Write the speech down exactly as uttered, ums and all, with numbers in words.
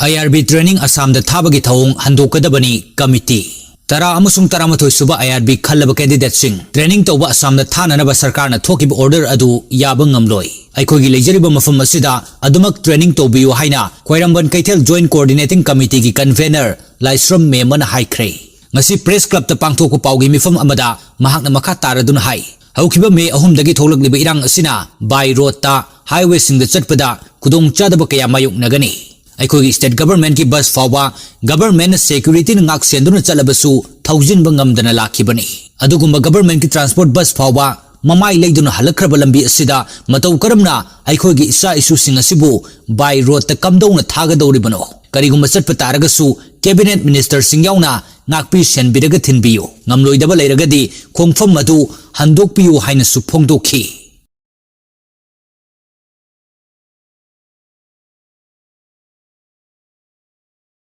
ꯑꯥꯏ R B training ꯑꯁꯥꯝꯗ ꯊꯥꯕꯒꯤ ꯊꯧꯑꯣꯡ ꯍꯟꯗꯣꯛꯀꯗꯕꯅꯤ committee. ꯇꯔꯥ ꯑꯃꯁꯨꯡ ꯇꯔꯥꯃꯥꯊꯣꯏ ꯁꯨꯕ ꯑꯥꯏ ꯑꯥꯔ ꯕꯤ ꯈꯜꯂꯕ candidateꯁꯤꯡ training ꯇꯧꯕ ꯑꯁꯥꯝꯗ ꯊꯥꯅꯅꯕ ꯁꯔꯀꯥꯔꯅ ꯊꯣꯛꯈꯤꯕ order ꯑꯗꯨ ꯌꯥꯕ ꯉꯝꯂꯣꯏ꯫ ꯑꯩꯈꯣꯏꯒꯤ ꯂꯩꯖꯔꯤꯕ ꯃꯐꯝ ꯑꯁꯤꯗ ꯑꯗꯨꯃꯛ training ꯇꯧꯕꯤꯌꯨ ꯍꯥꯏꯅ ꯈ꯭ꯋꯥꯏꯔꯝꯕꯟ ꯀꯩꯊꯦꯜ Joint Coordinating Committeeꯒꯤ convener ꯂꯥꯏꯁ꯭ꯔꯝ ꯃꯦꯃꯟꯅ ꯍꯥꯏꯈ꯭ꯔꯦ꯫ ꯉꯁꯤ press clubꯇ ꯄꯥꯡꯊꯣꯛꯄ ꯄꯥꯎꯒꯤ ꯃꯤꯐꯝ ꯑꯃꯗ ꯃꯍꯥꯛꯅ ꯃꯈꯥ ꯇꯥꯔꯗꯨꯅ ꯍꯥꯏ, ꯍꯧꯈꯤꯕ ꯃꯦ ꯑꯍꯨꯝꯗꯒꯤ ꯊꯣꯛꯂꯛꯂꯤꯕ ꯏꯔꯥꯡ ꯑꯁꯤꯅ by roadꯇ highwayꯁꯤꯡꯗ ꯆꯠꯄꯗ ꯈꯨꯗꯣꯡꯆꯥꯗꯕ ꯀꯌꯥ ꯃꯥꯌꯣꯛꯅꯒꯅꯤ꯫ ꯑꯩꯈꯣꯏꯒꯤ state governmentꯀꯤ bus ꯐꯥꯎꯕ governmentꯅ securityꯅ ꯉꯥꯛ ꯁꯦꯟꯗꯨꯅ ꯆꯠꯂꯕꯁꯨ ꯊꯧꯖꯤꯟꯕ ꯉꯝꯗꯅ ꯂꯥꯛꯈꯤꯕꯅꯤ꯫ ꯑꯗꯨꯒꯨꯝꯕ governmentꯀꯤ transport bus ꯐꯥꯎꯕ ꯃꯃꯥꯏ ꯂꯩꯗꯨꯅ ꯍꯜꯂꯛꯈ꯭ꯔꯕ ꯂꯝꯕꯤ ꯑꯁꯤꯗ ꯃꯇꯧ ꯀꯔꯝꯅ ꯑꯩꯈꯣꯏꯒꯤ ꯏꯆꯥ ꯏꯁꯨꯁꯤꯡ ꯑꯁꯤꯕꯨ by roadꯇ ꯀꯝꯗꯧꯅ ꯊꯥꯒꯗꯧꯔꯤꯕꯅꯣ? ꯀꯔꯤꯒꯨꯝꯕ ꯆꯠꯄ ꯇꯥꯔꯒꯁꯨ cabinet ministerꯁꯤꯡ ꯌꯥꯎꯅ ꯉꯥꯛꯄꯤ ꯁꯦꯟꯕꯤꯔꯒ ꯊꯤꯟꯕꯤꯌꯨ꯫ ꯉꯝꯂꯣꯏꯗꯕ ꯂꯩꯔꯒꯗꯤ ꯈꯣꯡꯐꯝ ꯑꯗꯨ ꯍꯟꯗꯣꯛꯄꯤꯌꯨ ꯍꯥꯏꯅꯁꯨ ꯐꯣꯡꯗꯣꯛꯈꯤ꯫